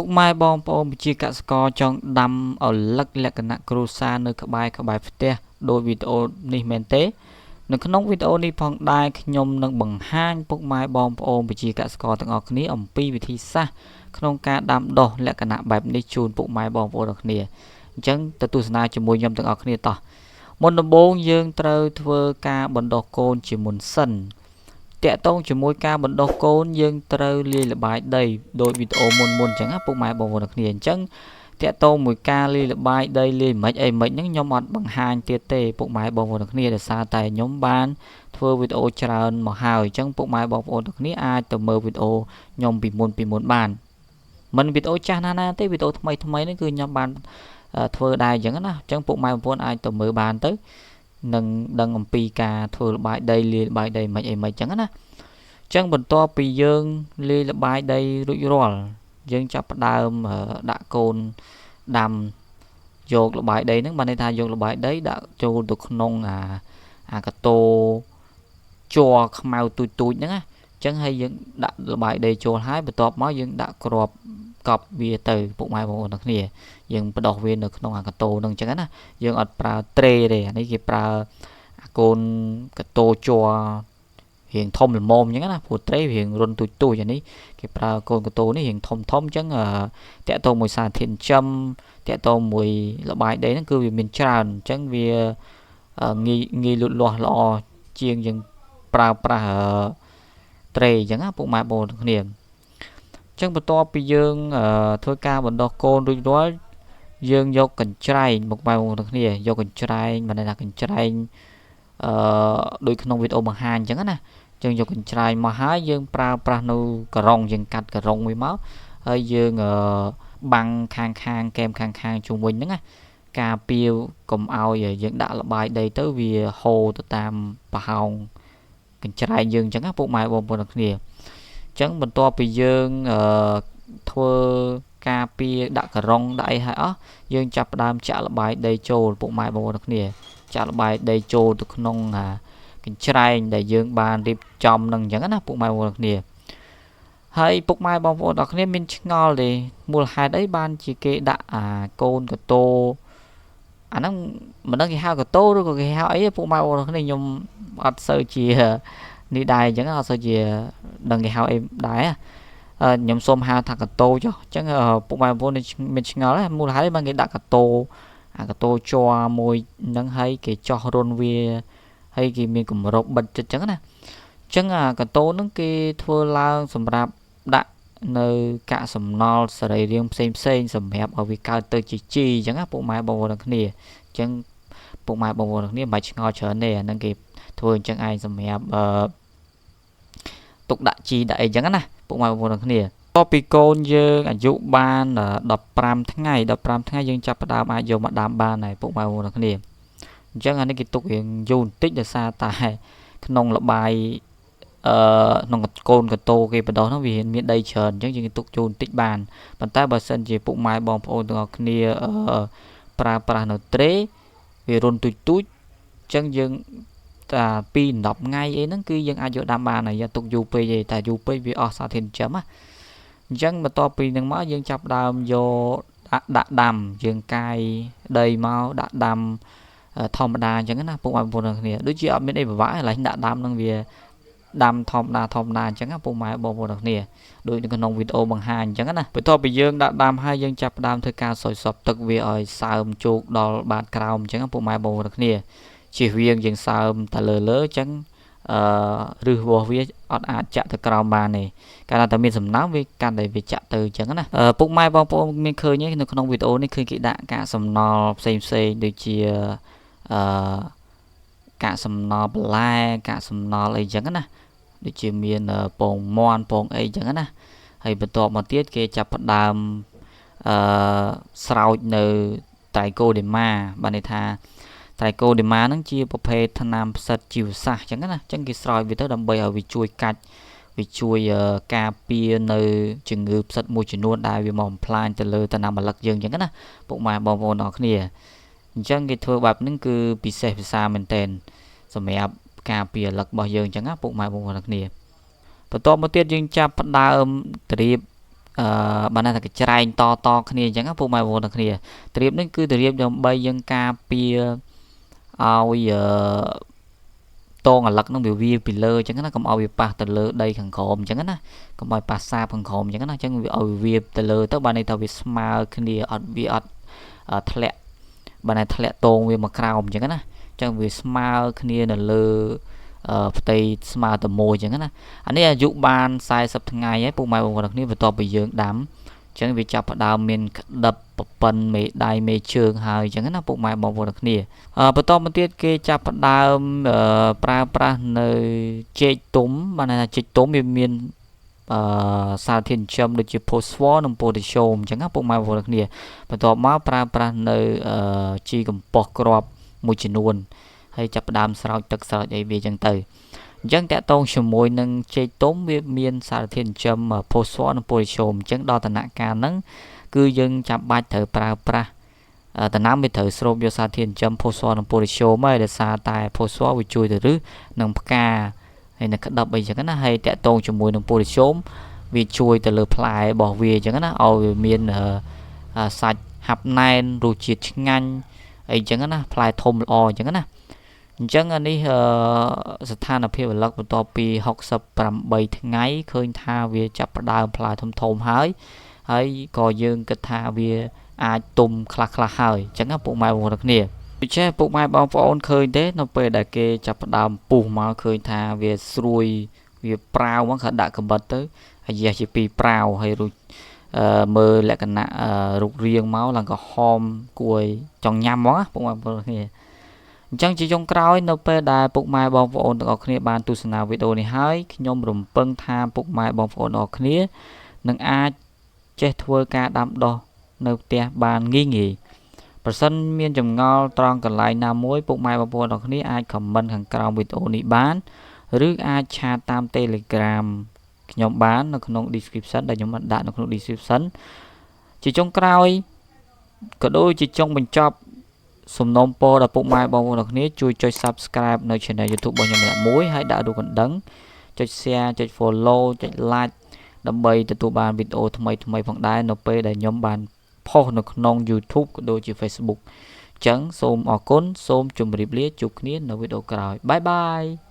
ពុកម៉ែបងប្អូនប្រជាកសិករចង់ដាំឪឡឹកលក្ខណៈគ្រួសារនៅក្បែរផ្ទះដោយវីដេអូនេះមែនទេនៅក្នុងវីដេអូនេះផងដែរខ្ញុំនឹងបង្ហាញពុកម៉ែបងប្អូនប្រជាកសិករទាំងអស់គ្នាអំពីវិធីសាស្ត្រក្នុងការដាំដុះលក្ខណៈបែបនេះជូនពុកម៉ែបងប្អូនទាំងគ្នាអញ្ចឹងទៅទស្សនាជាមួយខ្ញុំទាំងអស់គ្នាតោះមុនដំបូងយើងត្រូវធ្វើការបណ្ដុះកូនជាមុនសិនតាក់ទងជាមួយការបណ្ដុះកូនយើងត្រូវលាយល្បាយដីដោយវីដេអូមុនអញ្ចឹងណាពុកម៉ែបងប្អូនទាំងគ្នាអញ្ចឹងតាក់ទងមួយការលាយល្បាយដីលាយមិនអីមិនហ្នឹងខ្ញុំអត់បង្ហាញទៀតទេពុកម៉ែបងប្អូនទាំងគ្នាដោយសារតែខ្ញុំបានធ្វើវីដេអូច្រើនមកហើយអញ្ចឹងពុកម៉ែបងប្អូនទាំងគ្នាអាចទៅមើលវីដេអូខ្ញុំពីមុនបានមិនវីដេអូចាស់ណាស់ទេវីដេអូថ្មីនេះគឺខ្ញុំបានធ្វើដែរអញ្ចឹងណាអញ្ចឹងពុកម៉ែបងប្អូនអាចទៅមើលបានទៅនឹងដឹងអំពីការធ្វើល្បាយដីលាយល្បាយដីមិនអីមិនអញ្ចឹងណាអញ្ចឹងបន្ទាប់ពីយើងលាយល្បាយដីរួចរាល់យើងចាប់ផ្ដើមដាក់កូនដាំយកល្បាយដីហ្នឹងបានន័យថាយកល្បាយដីដាក់ចូលទៅក្នុងអាកតោជ័រខ្មៅទូចហ្នឹងណាអញ្ចឹងហើយយើងដាក់ល្បាយដីចូលហើយបន្ទាប់មកយើងដាក់គ្រាប់កប់វាទៅពុកម៉ែបងប្អូនទាំងគ្នាយើងបដោះវានៅក្នុងអាកតោហ្នឹងអញ្ចឹងណាយើងអត់ប្រើត្រេទេអានេះគេប្រើអាកូនកតោជ័ររៀងធំល្មមអញ្ចឹងណាព្រោះត្រេរៀងរុនទូចអានេះគេប្រើកូនកតោនេះរៀងធំអញ្ចឹងតាក់ទងមួយសារធាតុចិញ្ចឹមតាក់ទងមួយល្បាយដីហ្នឹងគឺវាមានច្រើនអញ្ចឹងវាងាយលូតលាស់ល្អជាងយើងប្រើប្រាស់ត្រេអញ្ចឹងណាពុកម៉ែបងប្អូនទាំងគ្នាអញ្ចឹងបន្ទាប់ពីយើងធ្វើការបណ្ដុះកូនរួចរាល់យើងយកកញ្ច្រែងពុកម៉ែបងប្អូនទាំងគ្នាយកកញ្ច្រែងបានន័យថាកញ្ច្រែងដូចក្នុងវីដេអូបង្ហាញអញ្ចឹងណាយើងយកកញ្ច្រែងមកហើយយើងប្រើប្រាស់នៅការ៉ុងយើងកាត់ការ៉ុងមួយមកហើយយើងបាំងខាងកែមខាងជុំវិញហ្នឹងណាការពារកុំឲ្យយើងដាក់ល្បាយដីទៅវាហូរទៅតាមប្រហោងកញ្ច្រែងយើងអញ្ចឹងណាពុកម៉ែបងប្អូនទាំងគ្នាអញ្ចឹងបន្ទាប់ពីយើងធ្វើការពារដាក់ការ៉ុងដាក់អីហើយអស់យើងចាប់ផ្ដើមចាក់ល្បាយដីចូលពុកម៉ែបងប្អូនទាំងគ្នាចាក់ល្បាយដីចូលទៅក្នុងកញ្ច្រែងដែលយើងបានរៀបចំនឹងអញ្ចឹងណាពុកម៉ែបងប្អូនគ្នាហើយពុកម៉ែបងប្អូនទាំងគ្នាមានឆ្ងល់ទេមូលហេតុអីបានជាគេដាក់អាកូនកតោអាហ្នឹងមិនដឹងគេហៅកតោឬក៏គេហៅអីពុកម៉ែបងប្អូនគ្នាខ្ញុំអត់សូវជានេះដែរអញ្ចឹងអត់សូវជាដឹងគេហៅអីដែរខ្ញុំសូមហៅថាកតោចុះអញ្ចឹងពុកម៉ែបងប្អូនមានឆ្ងល់មូលហេតុអីបានគេដាក់កតោអាកតោជ័រមួយហ្នឹងហើយគេចោះរុនវាហើយគេមានគម្របបិទចិត្តអញ្ចឹងណាអញ្ចឹងអាកតោហ្នឹងគេធ្វើឡើងសម្រាប់ដាក់នៅកាកសំណល់សរីរាង្គផ្សេងសម្រាប់ឲ្យវាកើតទៅជាជីអញ្ចឹងណាពុកម៉ែបងប្អូនទាំងគ្នាអញ្ចឹងពុកម៉ែបងប្អូនទាំងគ្នាមិនបាច់ឆ្ងល់ច្រើនទេអាហ្នឹងគេធ្វើអញ្ចឹងឯងសម្រាប់ទុកដាក់ជីដាក់អីអញ្ចឹងណាពុកម៉ែបងប្អូនទាំងគ្នាតពីកូនយើងអាយុបាន15ថ្ងៃ15ថ្ងៃយើងចាប់ផ្ដើមអាចយកមកដាំបានហើយពុកម៉ែបងប្អូនទាំងគ្នាអញ្ចឹងអានេះគេទុករៀងយូរបន្តិចដោយសារតែក្នុងល្បាយក្នុងកូនកតោគេបដោះហ្នឹងវាមានដីច្រើនអញ្ចឹងយើងទុកយូរបន្តិចបានប៉ុន្តែបើសិនជាពុកម៉ែបងប្អូនទាំងអស់គ្នាប្រើប្រាស់នៅត្រេវារុនទូចអញ្ចឹងយើងតា2 10ថ្ងៃអីហ្នឹងគឺយើងអាចយកដាំបានហើយទុកយូរពេកទេតែយូរពេកវាអស់សារធាតុចិញ្ចឹមណាអញ្ចឹងបន្ទាប់ពីនឹងមកយើងចាប់ដើមយកដាក់ដាំយើងកាយដីមកដាក់ដាំធម្មតាអញ្ចឹងណាពុកម៉ែបងប្អូនទាំងគ្នាដូចជាអត់មានអីពិបាកទេឡើយដាក់ដាំនឹងវាដាំធម្មតាអញ្ចឹងណាពុកម៉ែបងប្អូនទាំងគ្នាដូចនៅក្នុងវីដេអូបង្ហាញអញ្ចឹងណាបន្ទាប់ពីយើងដាក់ដាំហើយយើងចាប់ផ្ដើមធ្វើការស្រោចស្រពទឹកវាឲ្យសើមជោគដល់បាតក្រោមអញ្ចឹងពុកម៉ែបងប្អូនទាំងគ្នាជៀសវាងយើងសើមតែលើអញ្ចឹងឫសរបស់វាអត់អាចចាក់ទៅក្រោមបានទេកាលណាតែមានសំណើមវាកាន់តែវាចាក់ទៅអញ្ចឹងណាពុកម៉ែបងប្អូនមានឃើញទេនៅក្នុងវីដេអូនេះឃើញគេដាក់កាកសំណល់ផ្សេងដូចជាកាកសំណល់បន្លែកាកសំណល់អីចឹងណាដូចជាមានពងមាន់ពងអីចឹងណាហើយបន្ទាប់មកទៀតគេចាប់ផ្ដើមស្រោចនៅត្រៃកូដេម៉ាបានន័យថាត្រៃកូដេម៉ាហ្នឹងជាប្រភេទថ្នាំផ្សិតជីវសាស្ត្រចឹងណាអញ្ចឹងគេស្រោចវាទៅដើម្បីឲ្យវាជួយកាច់វាជួយការពារនៅជំងឺផ្សិតមួយចំនួនដែលវាមកបំផ្លាញទៅលើតំណាំឪឡឹកយើងចឹងណាពុកម៉ែបងប្អូនទាំងគ្នាអញ្ចឹងគេធ្វើបែបហ្នឹងគឺពិសេសពិសាមែនទែនសម្រាប់ការពារឪឡឹករបស់យើងអញ្ចឹងណាពុកម៉ែបងប្អូនទាំងគ្នាបន្ទាប់មកទៀតយើងចាប់ផ្ដើមត្រៀប អឺបានថាកច្រែងតតគ្នាអញ្ចឹងពុកម៉ែបងប្អូនទាំងគ្នាត្រៀបនេះគឺត្រៀបដើម្បីយើងការពារឲ្យអឺតងអាលឹកនឹងវាវាពីលើអញ្ចឹងណាកុំឲ្យវាប៉ះទៅលើដីខាងក្រោមអញ្ចឹងណាកុំឲ្យប៉ះសាបខាងក្រោមអញ្ចឹងណាអញ្ចឹងវាឲ្យវាទៅលើទៅបានន័យថាវាស្មើគ្នាអត់វាអត់ធ្លាក់បានតែធ្លាក់តងវាមកក្រោមអញ្ចឹងណាអញ្ចឹងវាស្មើគ្នានៅលើផ្ទៃស្មើតែមួយអញ្ចឹងណាអានេះអាយុបាន40ថ្ងៃហើយពុកម៉ែបងប្អូនគ្នាបន្ទាប់ពីយើងដាំអញ្ចឹងវាចាប់ផ្ដើមមានក្តឹបប្រពន្ធមេដៃមេជើងហើយអញ្ចឹងណាពុកម៉ែបងប្អូនគ្នាបន្តមកទៀតគេចាប់ផ្ដើមប្រើប្រាស់នៅចេកទុំបានថាចេកទុំវាមានអឺសារធាតុចិញ្ចឹមដូចជាផូស្វ័រនិងប៉ូតាស្យូមអញ្ចឹងណាពុកម៉ែបងប្អូនគ្នាបន្ទាប់មកប្រើប្រាស់នៅជីកំប៉ុស្តគ្រាប់មួយចំនួនហើយចាប់ផ្ដើមស្រោចទឹកស្រោចអីវាអញ្ចឹងទៅអញ្ចឹងតកតងជាមួយនឹងចេកទុំវាមានសារធាតុចិញ្ចឹមផូស្វ័រនិងប៉ូតាស្យូមអញ្ចឹងដល់ដំណាក់កាលហ្នឹងគឺយើងចាំបាច់ត្រូវប្រើប្រាស់ដំណាំវាត្រូវស្រូបយកសារធាតុចិញ្ចឹមផូស្វ័រនិងប៉ូតាស្យូមហើយដោយសារតែផូស្វ័រវាជួយទៅរឹសនិងផ្កាហើយនឹងក្តឹបអីចឹងណាហើយតកតងជាមួយនឹងប៉ូតាស្យូមវាជួយទៅលើផ្លែរបស់វាអញ្ចឹងណាឲ្យវាមានសាច់ហាប់ណែនរសជាតិឆ្ងាញ់អីចឹងណាផ្លែធំល្អអញ្ចឹងណាអញ្ចឹងអានេះស្ថានភាពឪឡឹកបន្ទាប់ពី68ថ្ងៃឃើញថាវាចាប់ផ្ដើមផ្លែធំធំហើយហើយក៏យើងគិតថាវាអាចទុំខ្លះខ្លះហើយអញ្ចឹងណាពុកម៉ែបងប្អូនគ្នាដូច្នេះពុកម៉ែបងប្អូនឃើញទេនៅពេលដែលគេចាប់ផ្ដើមពុះមកឃើញថាវាស្រួយវាប្រាវមកគាត់ដាក់កំបិតទៅអាយ៉ាជាពីរប្រាវហើយរួចមើលលក្ខណៈរូបរាងមកឡើងក្រហមគួរចង់ញ៉ាំហ្មងណាពុកម៉ែបងប្អូនគ្នាអញ្ចឹងជាចុងក្រោយនៅពេលដែលពុកម៉ែបងប្អូនទាំងអស់គ្នាបានទស្សនាវីដេអូនេះហើយខ្ញុំរំពឹងថាពុកម៉ែបងប្អូនទាំងអស់គ្នានឹងអាចចេះធ្វើការដាំដុះនៅផ្ទះបានងាយងាយប្រសិនមានចម្ងល់ត្រង់កន្លែងណាមួយពុកម៉ែបងប្អូនទាំងអស់គ្នាអាច comment ខាងក្រោមវីដេអូនេះបានឬអាច chat តាម Telegram ខ្ញុំបាននៅក្នុង description ដែលខ្ញុំបានដាក់នៅក្នុង description ជាចុងក្រោយក៏ដូចជាចុងបញ្ចប់សំណូមពរដល់ពុកម៉ែបងប្អូនទាំងគ្នាជួយចុច Subscribe នៅ Channel YouTube របស់ខ្ញុំម្នាក់មួយហើយដាក់រូបកណ្ដឹងចុច Share ចុច Follow ចុច Like ដើម្បីទទួលបានវីដេអូថ្មីថ្មីផងដែរនៅពេលដែលខ្ញុំបាន post នៅក្នុង YouTube ក៏ដូចជា Facebook អញ្ចឹងសូមអរគុណសូមជម្រាបលាជួបគ្នានៅវីដេអូក្រោយ bye bye.